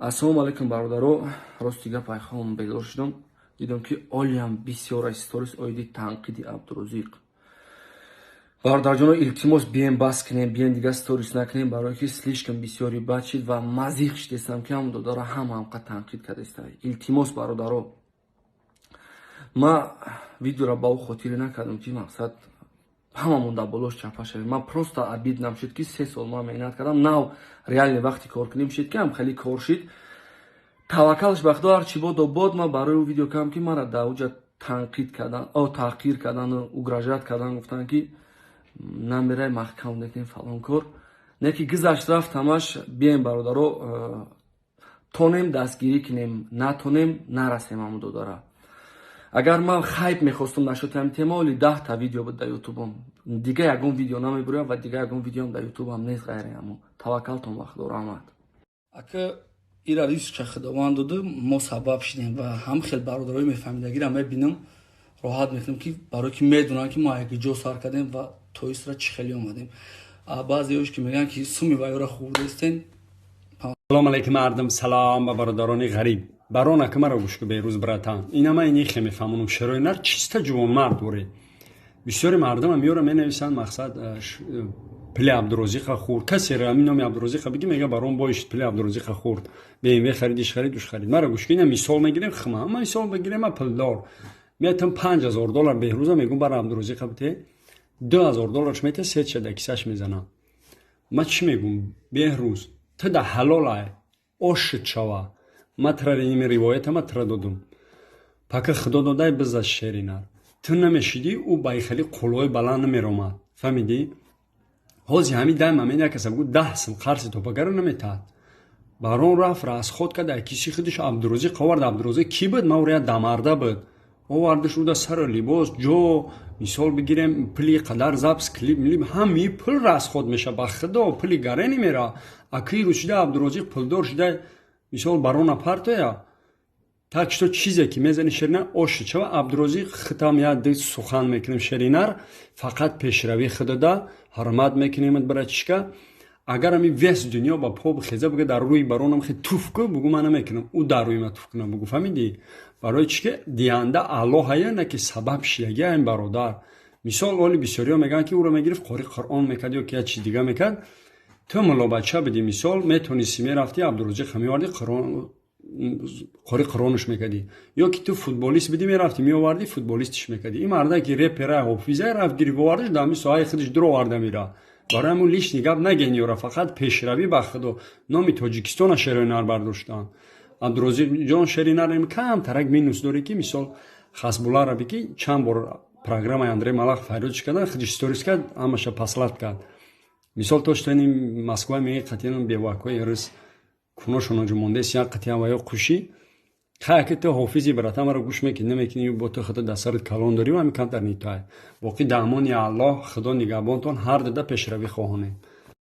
Ассалому алайкум, бародаро. Рости гап, айхом бедор шудам, дидам, ки олиам бисёр сторис оиди танқиди Абдурозиқ. Бародарҷоно, илтимос, бием, бас кунем, бием, дигар сторис накунем, барое ки слишком бисёри бад шид ва мазиқ шидестам, ки ҳам додара ҳама ҳамқа танқид кардеста. Илтимос, бародаро, ма видеоро ба ӯ хотире накардам, ки мақсад ҳамамон дар болош чапа шавем. Ман просто обидно шуд, ки 3 сол ман меҳнат кардам, нав реально вақти кор кунем шид, ки ҳам хеле кор шид. Таваккалш ба Худо, ҳарчи бодо бод. Ман барои ӯ видео кардам, ки мара дар уҷа танқид кардан, о таҳқир кардану угрожать кардан, гуфтанд, ки намерай, маҳкам мекунем, фалон кор. Не ки гузашт, рафт ҳамаш. Бием, бародаро, тонем дастгирӣ кунем, натонем нарасем ҳамун додара. Агар ман хайп мехостум нашуд ҳамин тема, оли 10-та видео буд дар ютубам, дига ягон видео намебурям ва дига ягон видеом дар ютубам нест ғайри ҳамон. Таваккалтон ба Худо, раҳмат. Ака, ира ризқша Худованд доду, мо сабаб шидем ва ҳам хел бародарои мефаҳмидагиро мебинам, роҳат мекунам, ки барое ки медонанд, ки мо як ҷо сар кардем ва то истра чӣ хеле омадем. Баъзеёш ки мегӯянд, ки суми вайёра хӯрдастен. Салом алейкум, мардум, салом ба бародарони ғариб. Барон, ака, маро гӯш ку, Беҳрӯз братан, инама инихе мефаҳмонам. Шерои нар чиста ҷувонмард боре. Бисёри мардума меёра менависанд, мақсад пули Абдурозиқа хӯрд. Касеро ҳамин номи Абдурозиқа бигӣ, мега: «Барон боишт, пули Абдурозиқа хӯрд, БМВ харидиш, харид, уш харид». Маро гӯш ку, ина мисол мегирем, хма ма мисол бигирем, ма пулдор метам, 5000 доллар Беҳрӯза мегӯм: «Бара, Абдурозиқа бите». 2000 долларш мета, сетша да кисаш мезанам. Ма чӣ мегӯм? Беҳрӯз, ту да ҳалолай, ошит шава. Ма тра ими ривоята ма тра додум, пака Худо додай биза. Шеринар, ту намешидӣ, ӯ ба хеле қуллои баланд намеромад, фаҳмидӣ? Ҳози ҳамин дай мамин як каса бугӯ 10 сим қарзи топагаро наметаҳад. Барон рафт, расход кард, ай киси худиш Абдурозиқ овард. Абдурозиқ кӣ буд? Маврия дамарда буд, овардаш уда, сару либос, ҷо, мисол бигирем, пули қадар запись, клип милип, ҳамаи пул расход меша. Ба Худо, пули гаре намера. Акии рӯз шида Абдурозиқ пулдор шида, мисол, барона партоя. Так что чизе ки мезани, шеринар, оши чава. Абдурозиқ хитам як ди сухан мекунем. Шеринар, фақат пешравӣ худода ҳурмат мекунем, братишка. Агар ами весь дунё ба по бихеза, буга дар рӯи баронам хе туф ку, бугу, ман намекунам, ӯ дар рӯи ма туф кунам, бугу, фаҳмидӣ? Барои чӣ ки диҳанда Аллоҳая, на ки сабаб шидаги ин бародар. Мисол, оли бисёриҳо мегӯянд, ки ӯро мегирифт, қори Қуръон мекард ё ки як чиз дига мекард. Ту муллобача будӣ, мисол, метонисти, мерафтӣ, Абдурозиқ меовардӣ, қори Қуръонаш мекардӣ, ё ки ту футболист будӣ, мерафтӣ, меовардӣ, футболистиш мекардӣ. Ин марда ки репера, ҳофиза, рафт, гирифт, овардаш, дар ҳамин соҳаи худаш дуроварда мера. Барои ҳамун лишний гап наген ёра, фақат пешравӣ. Ба Худо, номи Тоҷикистона шероинар бардоштанд. Абдурозиқҷон, шеринар, камтарак минус дорӣ, ки мисол Хасбуллара бики, чанд бор программаи Андрей Малах фарёдш кардан, худиш сторис кард, ҳамаша послать кард. Мисол, то штани Москва меги, қатиан бевакҳои рис куношон оҷо мондест, як қатиан ва ё қушӣ. Хая ки ту ҳофизи, братан, маро гӯш мекунӣ, намекунӣ, бо ту худо дар сарат калон дорӣ, ҳамин камтар нитай. Боқӣ дар амони Аллоҳ, Худо нигаҳбонтон, ҳар дуда пешравӣ хоҳонем.